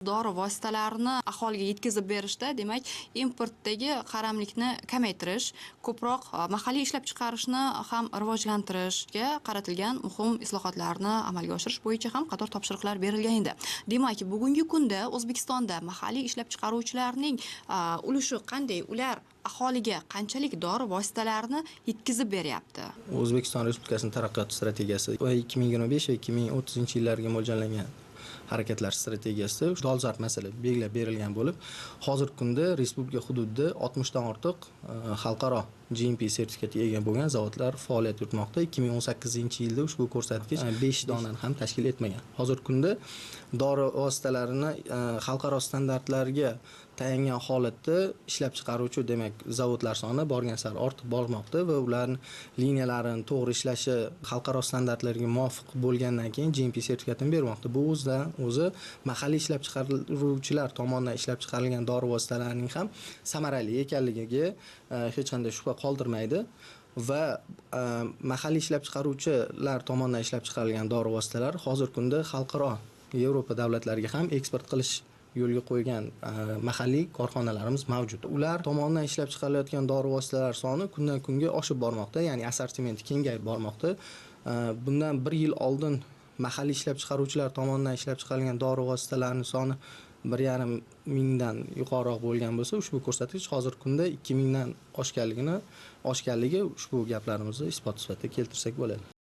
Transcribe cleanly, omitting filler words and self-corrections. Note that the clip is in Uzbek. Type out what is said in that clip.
Dori vositalarini aholiga yetkazib berishda, demak, importdagi qaramlikni kamaytirish, ko'proq mahalliy ishlab chiqarishni ham rivojlantirishga qaratilgan muhim islohotlarni amalga oshirish bo'yicha ham qator topshiriqlar berilgan edi. Demak, bugungi kunda O'zbekistonda mahalliy ishlab chiqaruvchilarning ulushi qanday? Ular aholiga qanchalik dori vositalarini yetkazib beryapti? O'zbekiston Respublikasining taraqqiyot strategiyasi va 2025 va 2030 yillarga mo'ljallangan harakatlar strategiyasida dolzarb masala belgilab berilgan bo'lib, hozirgi kunda respublika hududida 60 dan ortiq xalqaro GMP sertifikatiga ega bo'lgan zavodlar faoliyat yuritmoqda. 2018 yilda ushbu ko'rsatkich 5 donani ham tashkil etmagan. Hozirgi kunda dori vositalarini xalqaro standartlarga tayangan holatda ishlab chiqaruvchi, demak, zavodlar soni borgan sari ortib bormoqda va ularni liniyalarini to'g'ri ishlashi xalqaro standartlarga muvofiq bo'lgandan keyin GMP sertifikatini bermoqda. Bu o'zidan o'zi mahalliy ishlab chiqaruvchilar tomonidan ishlab chiqarilgan dori vositalarining ham samarali ekanligiga hech qanday shubha qoldirmaydi va mahalliy ishlab chiqaruvchilar tomonidan ishlab chiqarilgan dori vositalari hozirgi kunda xalqaro, Yevropa davlatlariga ham eksport qilish yo'lga qo'ygan mahalliy korxonalarimiz mavjud. Ular tomonidan ishlab chiqarilayotgan dori vositalari soni kundan kunga oshib bormoqda, ya'ni assortimenti kengayib bormoqda. Bundan bir yil oldin mahalliy ishlab chiqaruvchilar tomonidan ishlab chiqarilgan dori vositalarining soni 1,5 mingdan yuqoriroq bo'lgan bo'lsa, ushbu ko'rsatkich hozirgi kunda 2000 dan oshganligi ushbu gaplarimizni isbot sifatida keltirsak bo'ladi.